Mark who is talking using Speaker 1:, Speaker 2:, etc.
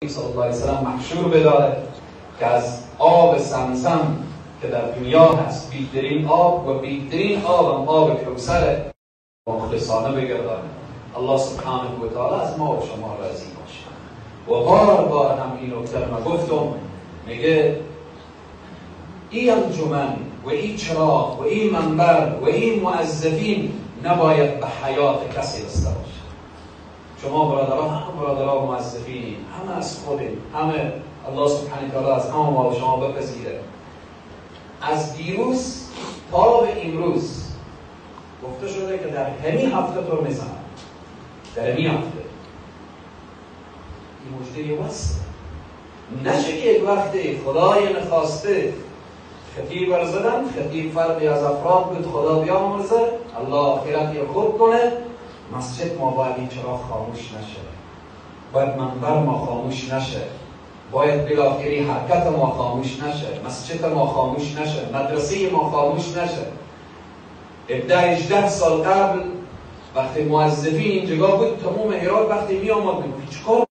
Speaker 1: صلی الله علیه وسلم محشور بداره که از آب زمزم که در دنیا هست بهترین آب و بهترین آب هم آب کوثر مخلصانه بگردانه. الله سبحانه و تعالی از ما و شما راضی باشه. و بار بار هم این نکته رو گفتم، میگه این انجمن و این چراغ و این منبر و این موظفین نباید به حیات کسی رسیده باشه. شما برادرها همه برادرها موظفین، همه از خودیم، همه الله سبحانه و تعالی از همه ما و شما بپذیره. از دیروز تا به امروز گفته شده که در همین هفته طور میزنم، در همین هفته این مجده واسه نشه که یک وقتی خدای نخواسته خطیب ورزدن، خطیب فردی از افراد بود، خدا بیامرزه، الله آخرت خوب کنه، مسجد ما باید این چراغ خاموش نشه، باید منبر ما خاموش نشه، باید بالاخره حرکت ما خاموش نشه، مسجد ما خاموش نشه، مدرسه ما خاموش نشه. 17-18 سال قبل وقتی موظفین اینجا بود تمام هرات وقتی می آمد میگفت چیکار